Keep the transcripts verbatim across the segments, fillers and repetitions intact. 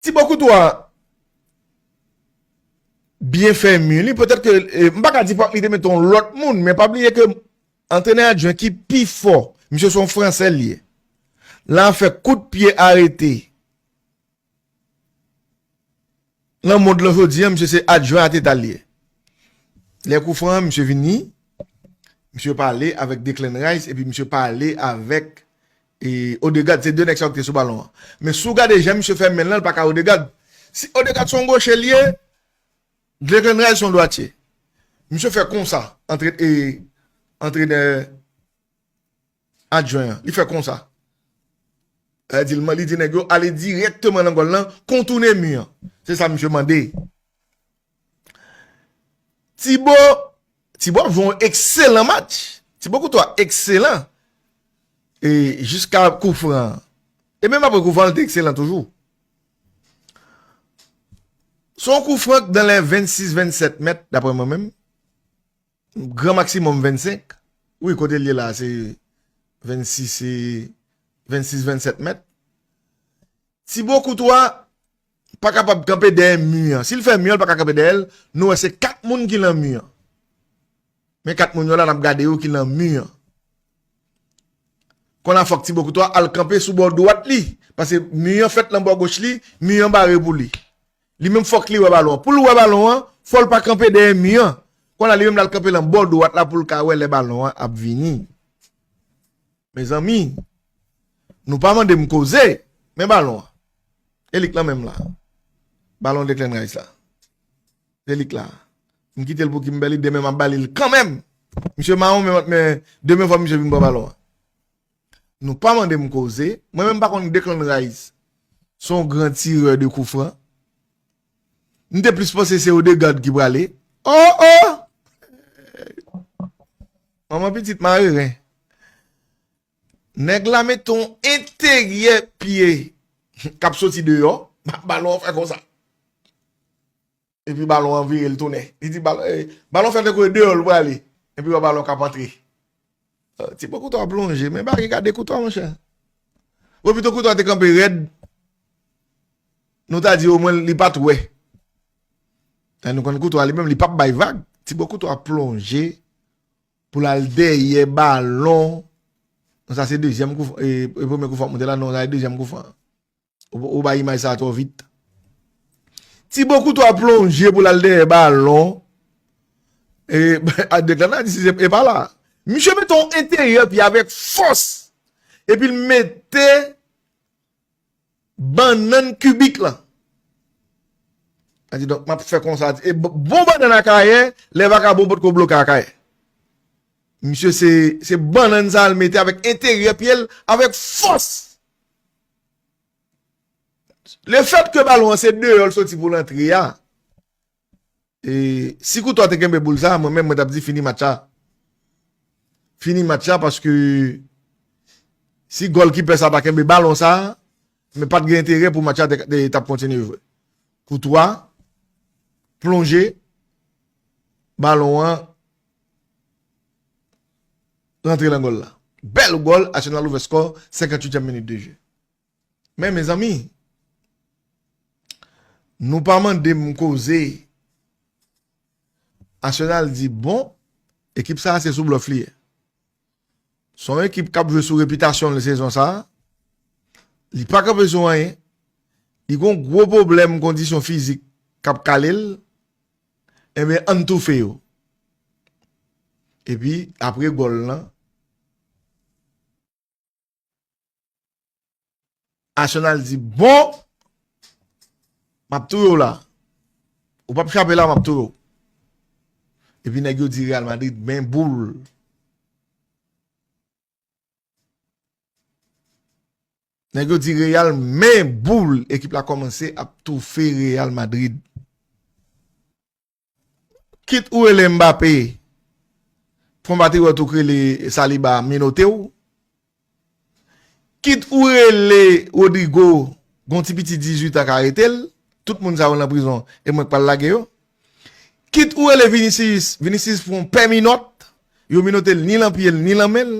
Thibaut Courtois byen fè mi li, petèt ke, eh, m pa ka di fòk li te mete yon lòt moun, men pa bliye ke antrenè adjwen ki pi fò, misye se yon Fransè li ye. L a fè kout pye arete. Nan mond lan jodi a, misye se adjwen Arteta li ye. Lè kou fran an, misye vini, misye pale avèk Declan Rice, epi misye pale avèk, e, Odegaard, se de nèg sa yo ki te sou balon an. Men si w gade jan misye fè men l lan, l pa ka Odegaard. Si Odegaard se yon goche li ye, Declan Rice se yon dwatye. Misye fè konsa, antre, e, antrenè adjwen an. Li fè konsa. Sa vle di, li di nèg yo ale dirèkteman nan gòl lan, kontounen mi an. Se sa misye mande. Thibaut, Thibaut ap jwe yon ekselan match. Thibaut Courtois ekselan. E jiska kou fran an. E menm apre kou fran an, li te ekselan toujou. Se yon kou fran k nan lè vennsis, vennsèt mèt, daprè mwen menm. Gran maksimòm vennsenk. Wi, kote l ye la, se vennsis, se vennsis, vennsèt mèt. Thibaut Courtois pa kapab kanpe dèyè mi an. Si l fè mi an, l pa ka kanpe dèyè l. Nou wè se kat moun ki nan mi an. Men kat moun yo la, n ap gade yo ki nan mi an. Kounye a fòk Thibaut Courtois al kanpe sou bò dwat li. Paske mi an fèt nan bò goch li, mi an bare pou li. Li menm fòk li wè balon an. Pou l wè balon an, fò l pa kanpe dèyè mi an. Kounye a li menm l al kanpe nan bò dwat la pou l ka wè lè balon an ap vini. Mezanmi, nou pa mande m koze, men balon an. E li k lan menm la. Balon Declan Rice la. Se li k la. M kite l pou Kimberly, demen m ap ba li l kanmenm. Misye mawon, men, men demen fò misye vin pran balon an. Nou pa mande m koze. Mwen menm m pa konn Declan Rice se yon gran tirè de kou fran. M te plis panse se Odegaard ki prale. Oh, oh! Manman pitit mare ren. Nèg la mete yon enteryè pye k ap soti deyò. Ba-, balon an fè konsa. Epi balon an vire, l tounen. Li di bal-, eh, balon fè tankou e deyò l prale. Epi wè balon k ap antre. Eh, Thibaut Courtois plonje, men bagay gade Courtois, monchè. Ou pito Courtois te kanpe rèd, nou ta di omwen li pa t wè. Men nou konn Courtois li menm, li p ap bay vag. Thibaut Courtois plonje pou l al dèyè balon. Non, sa se dezyèm kou, e, e premye kou fran monte la, non, sa se dezyèm kou fran. Ou, ou bay imaj sa twò vit. Thibaut Courtois plonje pou l al dèyè balon. E, a Declan a di, se, e pa la. Misye mete yon enteryè pye avèk fòs. Epi l mete bannann kibik lan. Sa di, donk, m ap fè konsa. E b-, bon bannann Akayè, lè vakabon potko bloke Akayè. Misye se, se bannann sa l mete avèk enteryè pye l, avèk fòs. Lefètke balon an se deyò l soti pou l antre a, e, si Courtois te kenbe boul sa, mwen menm, mwen t ap di fini match la. Fini match la, paske si gòlkipè sa ta kenbe balon sa, men pa t gen enterè pou match la te, te, t ap kontinye jwe. Courtois plonje, balon an rantre nan gòl la. Bèl gòl, Arsenal ouvè skò, senkantuityèm minit de jeu. Men, mezanmi, nou pa mande m koze. Arsenal di, bon, ekip sa a se sou blòf li ye. Se yon ekip k ap jwe sou repitasyon l sezon sa a. Li pa kanpe sou anyen. Li gon gwo pwoblèm kondisyon fizik k ap kale l. Ebyen, ann toufe yo. Epi, apre gòl lan, Arsenal di, bon, m ap touye w la. Ou p ap chape la, m ap touye w. Epi nèg yo di Real Madrid, men boul. Nèg yo di Real, men boul. Ekip la kòmanse ap toufe Real Madrid. Kit ou rele Mbappé, konpatriyòt ou k rele Saliba menote w. Kit ou rele Rodrygo, gon ti pitit dizuit an k arete l. Tout moun sa yo nan prizon, e mwen k pral lage yo. Kit ou rele Vinicius, Vinicius pran pè minòt, yo menote l ni lan pye l, ni lan men l.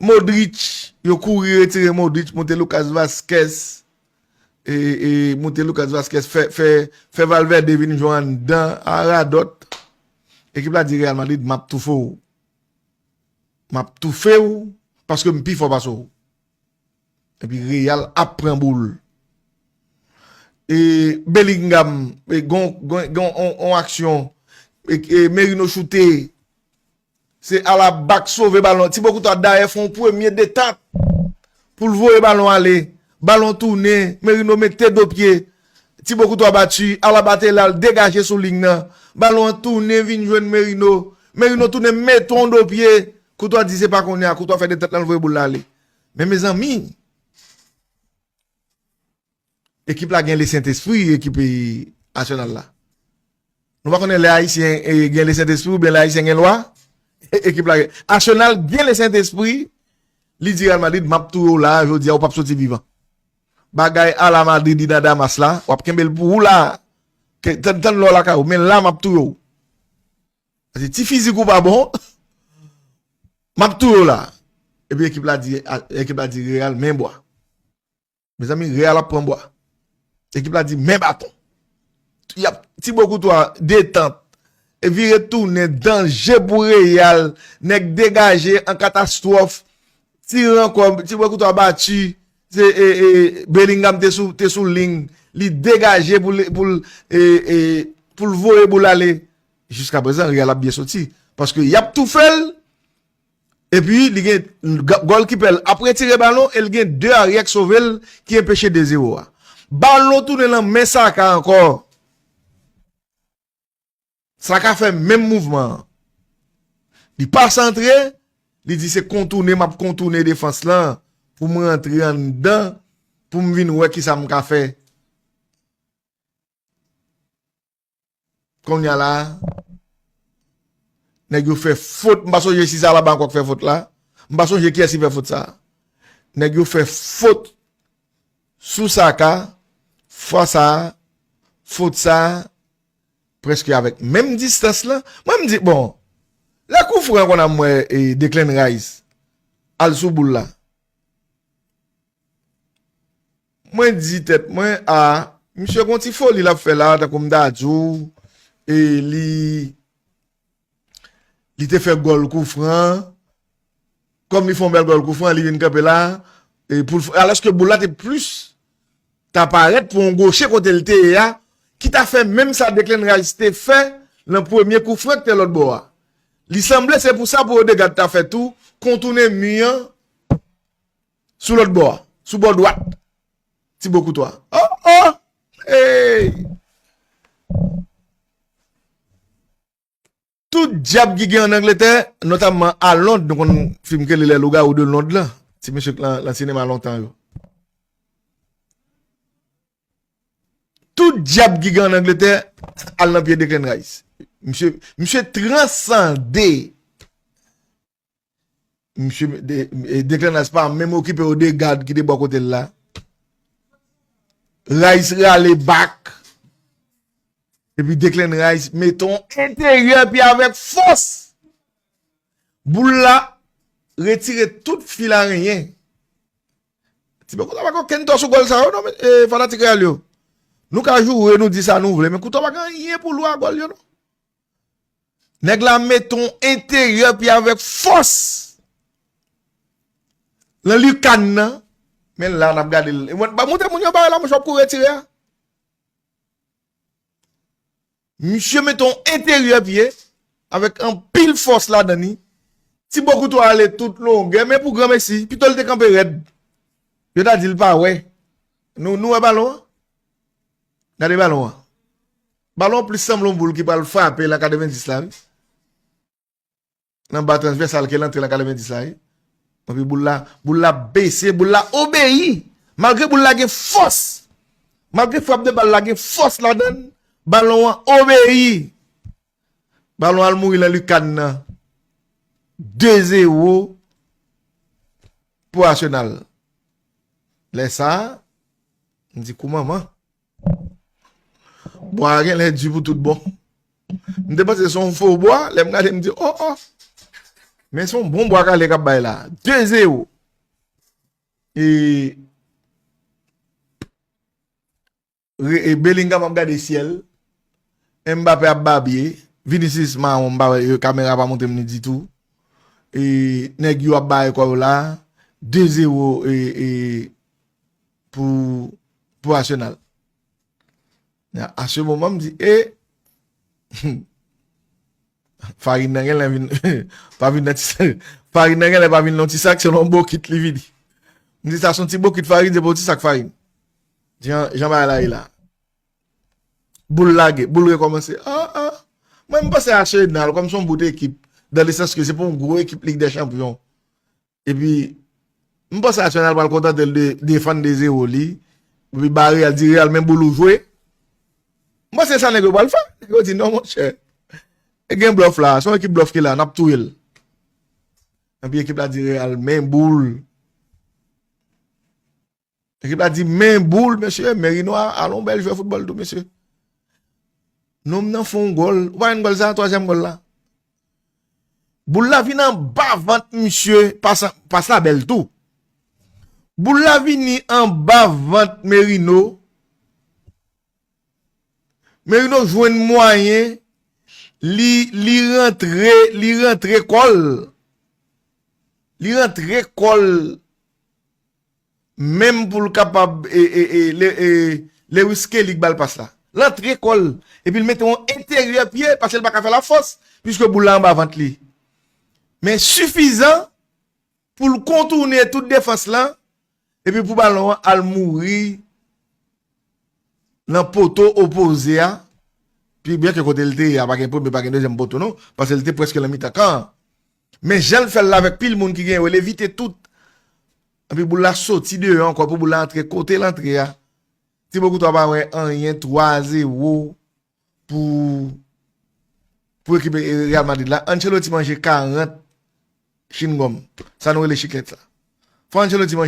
Modric, yo kouri retire Modric, moute Lucas Vazquez. e, e, moute Lucas Vazquez, fè, fè, fè Valverde vin jwe anndan a radòt. Ekip la di Real Madrid, "M ap toufe w. M ap toufe w, paske m pi fò pase w." Epi Real ap pran boul. E Bellingham, e, gon, gon, gon on, on aksyon, e, e Merino choute. Se Alaba k sove balon. Thibaut Courtois dayè fè yon premye detant pou l voye balon ale. Balon tounen, Merino mete do pye. Thibaut Courtois bati, Alaba te la, l degaje sou liy nan. Balon an tounen vin jwenn Merino. Merino tounen mete yon do pye. Courtois di se pa kounye a, Courtois fè detant lan, l voye boul la ale. Men mezanmi, ekip la gen Lesentespri, ekip, e, Arsenal la. Nou pa konnen lè Ayisyen, e, gen Lesentespri oubyen lè Ayisyen gen lwa. Ekip la gen. Arsenal gen Lesentespri, li di Real Madrid, "M ap touye w la, jodi a, ou p ap soti vivan." Bagay ala Madrid nan Damas la, w ap kenbe l pou ou la. Ke, tann, tann lè w lakay ou, men la, "M ap touye w." Paske ti fizik ou pa bon, "M ap touye w la." Epi ekip la di, ekip la di Real, "Men bwa." Mezanmi, Real ap pran bwa. Ekip la di, "Men baton." Y ap, Thibaut Courtois, detant. E vire tounen, danje pou Real. Nèg degaje an katastwòf. Tire ankò, Thibaut Courtois bati. Se, e, e, Bellingham te sou, te sou liy. Li degaje pou l, pou l, e, e, pou l voye boul ale. Jiskaprezan, Real ap byen soti. Paske y ap toufe l. Epi, li gen, g-, gòlkipè l ap retire balon e l gen de aryè k sove l ki enpeche de zewo a. Balon tounen nan men Saka ankò. Saka fè menm mouvman an. Li pa santre, li di se kontounen, "M ap kontounen defans lan pou m rantre anndan, pou m vin wè kisa m ka fè." Kounye a la, nèg yo fè fot. M pa sonje si se Alaba ankò k fè fot la. M pa sonje kiyès ki fè fot sa. Nèg yo fè fot sou Saka. Fwa sa, fot sa, prèske avèk menm distans lan. Mwen, m di, bon, lè kou fran konn ap mwen, e, Declan Rice al sou boul la. Mwen di tèt mwen, "A, misye gon ti foli l ap fè la, tankou m ta di w, e li, li te fè gòl kou fran, kòm li fè yon bèl gòl kou fran, li vin kanpe la, e pou l f-, alòske boul la te plis ta parèt pou yon goche kote l te ye a, ki ta fè menm sa Declan Rice te fè nan premye kou fran ki te lòt bò a." Li sanble se pou sa pou Odegaard ta fè tou, kontounen mi an, sou lòt bò a, sou bò dwat. Thibaut Courtois. Oh, oh! Hey! Tout dyab ki gen ann Angletè, notamman a Lond, nou konn fim ki rele Les Loups-garous de Londres lan. Ti mesye k lan, lan sinema lontan yo. Tout dyab ki gen ann Angletè, al nan pye Declan Rice. Misye, misye transande. Misye, de, e, Declan Rice pa menm okipe Odegaard ki te bò kote l la. Rice rale bak. Epi Declan Rice mete yon enteryè pye avèk fòs. Boul la retire tout fil arenyen. Ti bò Courtois pa gen okenn tò sou gòl sa yo non, men, e, fanatik Real yo. Nou ka joure, nou di sa nou vle, men Courtois pa gen anyen pou lwe a gòl yo non. Nèg la mete yon enteryè pye avèk fòs lan likann nan. Men la n ap gade l. E mwen, ba, montre moun yo bagay la, monchè, w ap kouri retire a. Misye mete yon enteryè pye avèk anpil fòs ladan li. Ti bò Courtois ale tout longè, men pou granmesi, pito l te kanpe rèd. Yo ta di l pa wè. Nou, nou wè balon an? Gade balon an. Balon an plis sanble yon boul ki pral frape lan katrevendis la, wi. Nan ba transvèsal ke l antre lan katrevendis la, wi. Epi boul la, boul la bese, boul la obeyi. Malgre boul la gen fòs, malgre frap de bal la gen fòs ladan l, balon an obeyi. Balon al mouri lan likann nan. De zewo pou Arsenal. Lè sa a, m di kou manman. Bwa a genlè di pou tout bon. M te panse se yon fo bwa, lè m gade m di, oh, oh. Men se yon bon bwa kale k ap bay la. De zewo. E Re- e Bellingham ap gade syèl. Mbappé ap babye. Vinicius mawon, m pa wè, e, kamera pa montre m li ditou. E nèg yo ap bay kò yo la. De zewo e, e, pou, pou Arsenal. A ce moment, m di, e, farin nan genlè vin, pa vin nan ti sak. Farin nan genlè pa vin nan ti sak, se nan bokit li vini. M di, sa se yon ti bokit farin, se pa yon ti sak farin. Jan, jan bagay la ye la. Boul lage, boul rekòmanse. Ah, ah. Mwen, m panse Arsenal, kòm se yon bout ekip, dans le sens que se pou yon gwo ekip Ligue des Champions. Epi, m panse Arsenal pral kontante l de defann de zewo li. Epi ba Real, di Real, men boul ou jwe. M panse sa nèg yo pral fè. Nèg yo di, non, monchè. E gen blòf la. Se yon ekip blòf ki la. N ap touye l. Epi ekip la di Real, men boul. Ekip la di, men boul, mesye. Merino a, a yon bèl jwè foutbòl tou, mesye. Nonm nan fè yon gòl. Ou pa wè gòl sa, twazyèm gòl la. Boul la vin anba vant misye, pas, pas la bèl tou. Boul la vini anba vant Merino. Merino jwenn mwayen, li, li rantre, li rantre kò l. Li rantre kò l. Menm pou l kapab, e, e, e, le, e, Lewis Skelly k ba l pas la. L antre kò l. Epi l mete yon enteryè pye, paske l pa ka fè l ak fòs, piske boul la anba vant li. Men sifizan pou l kontoune tout defans lan, epi pou balon an al mouri nan poto opoze a, pi byen ke kote l te ye a, pa gen premye, pa gen dezyèm poto non, paske l te prèske nan mitan kan an. Men jan l fè l la avèk pil moun ki gen yo, l evite tout. Epi boul la soti deyò ankò pou boul la antre kote l antre a. Ti Bokou twa pa wè anyen, twa zewo pou, pou ekip Real Madrid la. Ancelotti manje karant chingòm. Sa nou rele chikèt la. Fò Ancelotti manje